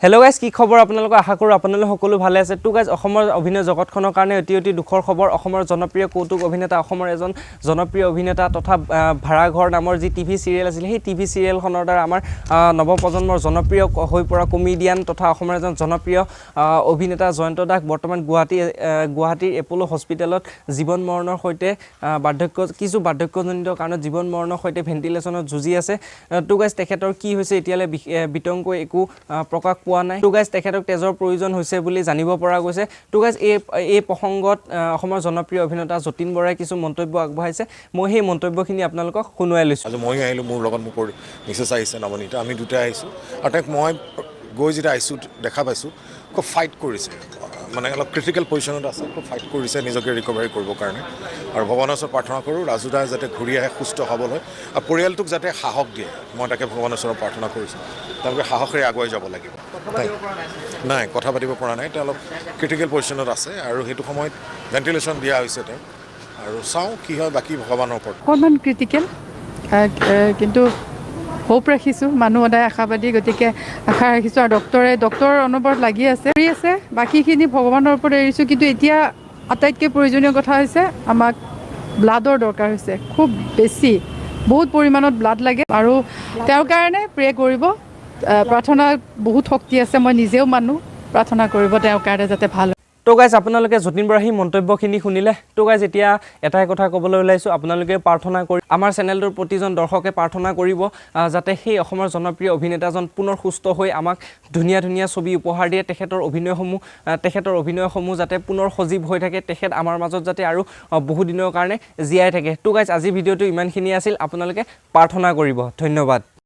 Hello' guys, কি খবৰ আপোনালোকৰ? আশা কৰোঁ আপোনালোক সকলো ভালে আছে। তো গাইজ, অসমৰ অভিনয় জগতখনৰ কাৰণে অতি অতি দুখৰ খবৰ। অসমৰ জনপ্ৰিয় কৌতুক অভিনেতা, অসমৰ এজন জনপ্ৰিয় অভিনেতা তথা ভাড়াঘৰ নামৰ যি টিভি চিৰিয়েল আছিল, সেই টিভি চিৰিয়েলখনৰ দ্বাৰা আমাৰ নৱপ্ৰজন্মৰ জনপ্ৰিয় হৈ পৰা কমেডিয়ান তথা অসমৰ এজন জনপ্ৰিয় অভিনেতা জয়ন্ত দাস বৰ্তমান গুৱাহাটীৰ এপ'ল' হস্পিটেলত জীৱন মৰণৰ সৈতে কিছু বাৰ্ধক্যজনিত কাৰণত জীৱন মৰণৰ সৈতে ভেণ্টিলেশ্যনত যুঁজি আছে। তো গাইজ, তেখেতৰ কি হৈছে এতিয়ালৈ বিতংকৈ একো প্ৰকাশ পোৱা নাই। তো গাইজ, তেখেতক তেজৰ প্ৰয়োজন হৈছে বুলি জানিব পৰা গৈছে। তো গাইজ, এই এই প্ৰসংগত অসমৰ জনপ্ৰিয় অভিনেতা যতীন বৰাই কিছু মন্তব্য আগবঢ়াইছে। মই সেই মন্তব্যখিনি আপোনালোকক শুনোৱাই লৈছোঁ। আজি ময়ো আহিলোঁ, মোৰ লগত মোৰ মিছেছ আহিছে নৱনীতা, আমি দুটাই আহিছোঁ। আৰু তেওঁক মই গৈ যেতিয়া আহিছোঁ, দেখা পাইছোঁ খুব ফাইট কৰিছে, মানে অলপ ক্ৰিটিকেল পজিশ্যনত আছে, খুব ফাইট কৰিছে নিজকে ৰিকভাৰী কৰিবৰ কাৰণে। আৰু ভগৱানৰ ওচৰত প্ৰাৰ্থনা কৰোঁ, ৰাজুদা যাতে ঘূৰি আহে সুস্থ সবল হৈ আৰু পৰিয়ালটোক যাতে সাহস দিয়ে, মই তাকে ভগৱানৰ ওচৰত প্ৰাৰ্থনা কৰিছোঁ। তেওঁলোকে সাহসেৰে আগুৱাই যাব লাগিব। নাই, কথা পাতিব পৰা নাই। তেওঁ অলপ ক্ৰিটিকেল পজিশ্যনত আছে আৰু সেইটো সময়ত ভেণ্টিলেশ্যন দিয়া হৈছে তেওঁক। আৰু চাওঁ কি হয়, বাকী ভগৱানৰ ওপৰত। অকণমান ক্ৰিটিকেল, কিন্তু হোপ ৰাখিছোঁ। মানুহ সদায় আশাবাদী, গতিকে আশা ৰাখিছোঁ। আৰু ডক্টৰ অনবৰত লাগি আছে, কৰি আছে। বাকীখিনি ভগৱানৰ ওপৰত এৰিছোঁ। কিন্তু এতিয়া আটাইতকৈ প্ৰয়োজনীয় কথা হৈছে, আমাক ব্লাডৰ দৰকাৰ হৈছে খুব বেছি, বহুত পৰিমাণত ব্লাড লাগে। আৰু তেওঁৰ কাৰণে প্ৰে কৰিব। প্ৰাৰ্থনাত বহুত শক্তি আছে, মই নিজেও মানো। প্ৰাৰ্থনা কৰিব তেওঁৰ কাৰণে যাতে ভাল হয়। তো গাইজ, আপোনালোকে যতীন বৰাৰ সেই মন্তব্যখিনি শুনিলে। তো গাইজ, এতিয়া এটাই কথা ক'বলৈ ওলাইছোঁ, আপোনালোকে প্ৰাৰ্থনা কৰি, আমাৰ চেনেলটোৰ প্ৰতিজন দৰ্শকে প্ৰাৰ্থনা কৰিব যাতে সেই অসমৰ জনপ্ৰিয় অভিনেতাজন পুনৰ সুস্থ হৈ আমাক ধুনীয়া ধুনীয়া ছবি উপহাৰ দিয়ে। তেখেতৰ অভিনয়সমূহ যাতে পুনৰ সজীৱ হৈ থাকে, তেখেত আমাৰ মাজত যাতে আৰু বহুদিনৰ কাৰণে জীয়াই থাকে। তো গাইজ, আজি ভিডিঅ'টো ইমানখিনি আছিল। আপোনালোকে প্ৰাৰ্থনা কৰিব। ধন্যবাদ।